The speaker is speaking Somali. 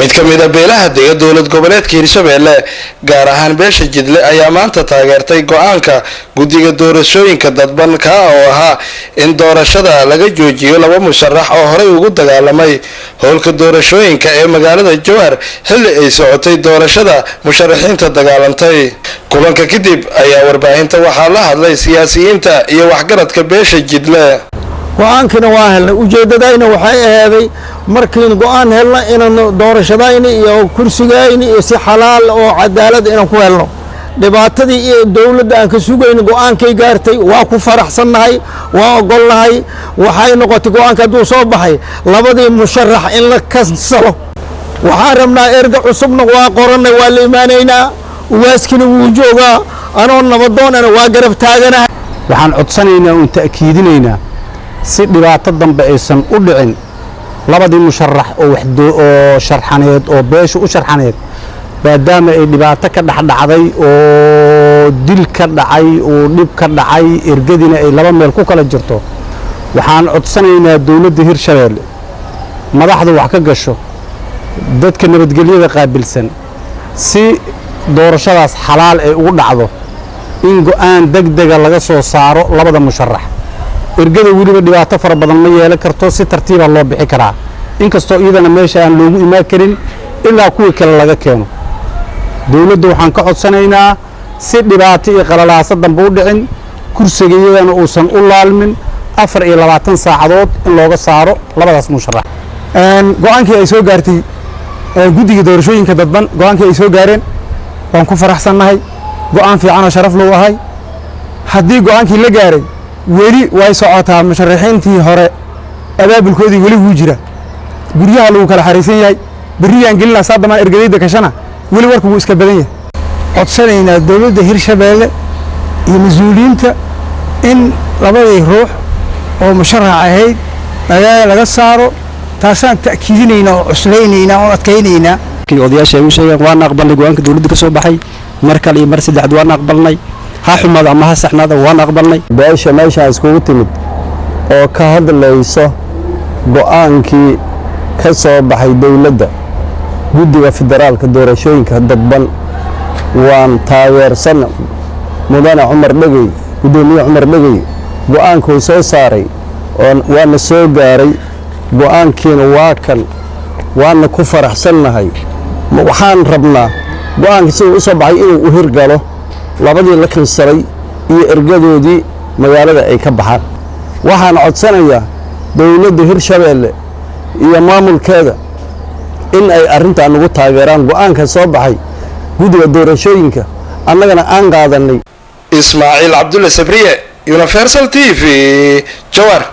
Mid ka mid a beelaha dega dowlad goboleedka Hirshabeelle, gaar ahaan beesha Jidle, ayaa maanta taageertay go-aanka guddiga doorashooyinka dadban, kaa oo ahaa in doorashada laga joojiyo laba musharax oo horey ugu dagaalamay howlka doorashooyinka ee magaalada Jowhar xilli ay socotay doorashada musharaxiinta dagaalantay. Kulanka kadib ayaa warbaahinta waxaa la hadlay siyaasiyiinta iyo waxgaradka beesha Jidle. Go-aankiina waa helnay. Ujeeddadayna waxay aheeday markiin go-aan helna inaan doorashadayni iyo kursigayni iyo si xalaal oo cadaalad inaan ku helno. Dhibaatadii iyo dowladda aan ka sugayna go-aankay gaartay waa ku faraxsannahay, waa ogolnahay. Waxay noqotay go-aanka hadduu soo baxay labadii musharax in la kansalo. Waxaan rabnaa erga cusubna waa qorannay, waa la imaanaynaa. Ugaaskina wuu joogaa, anoo nabadoonana waa garab taaganahay. Waxaan codsanaynaa uun ta'kiidinaynaa, si dhibaato dambe aysan u dhicin, labadii musharax oo oo sharxaneed oo beeshu u sharxaneed, maadaama ay dhibaato ka dhexdhacday oo dil ka dhacay oo dhib ka dhacay, ergadina ay laba meel ku kala jirto, waxaan codsanaynaa dowladda Hirshabeelle, madaxdu wax ka gasho, dadka nabadgelyada qaabilsan, si doorashadaas xalaal ay ugu dhacdo, in go'aan degdega laga soo saaro labada musharax. Ergada weliba dhibaato fara badan ma yeelan karto, si tartiibaa loo bixi karaa, inkastoo iyadana meesha aan loogu imaan karin ilaa kuwii kale laga keeno. Dowladda waxaan ka codsanaynaa, si dhibaato iyo qalalaaso dambe u dhicin, kursiga iyadana uusan u laalmin, 24 saacadood in looga saaro labadaas musharax. Go-aankii ay soo gaartay guddiga doorashooyinka dadban, go-aankii ay soo gaareen waan ku faraxsannahay. Go-aan fiican oo sharaf low ahay. Haddii go-aankii la gaaray, weli way socotaa. Musharaxiintii hore abaabulkoodii weli wuu jira, guryaha lagu kala xariisan yahay. Berriyaan gelina saa damaan ergadayda kashana, weli warku wuu iska badan yahay. Codsanaynaa dowladda Hirshabeelle iyo mas-uuliyiinta in labadii ruux oo musharax ahayd magaalada laga saaro. Taasaan ta'kiidinaynaa oo cuslaynaynaa oo adkaynaynaa. Odayaasha ay u sheegeen waana aqbalnay. Go-aanka dowladda ka soo baxay mar kale iyo mar saddexaad waana aqbalnay. Ha xumaado ama ha saxnaada, waana aqbalnay. Beesha meeshaan iskugu timid oo ka hadlayso go-aankii ka soo baxay dowladda, guddiga federaalka doorashooyinka dadban, waan taageersan. Mudane Cumar Dhegey, guddoomiye Cumar Dhegey, go-aankuu soo saaray waana soo gaaray. Go-aankiina waa kan, waana ku faraxsannahay. Waxaan rabnaa go-aankii siduu u soo baxay inuu u hirgalo, labadii la kansalay iyo ergadoodii magaalada ay ka baxaan. Waxaan codsanayaa dowladda Hirshabeelle iyo maamulkeeda in ay arrintan nagu taageeraan, go-aanka soo baxay guddiga doorashooyinka annagana aan qaadanay. Ismaaciil Cabdulle Sabriye, Universal TV, Jowhar.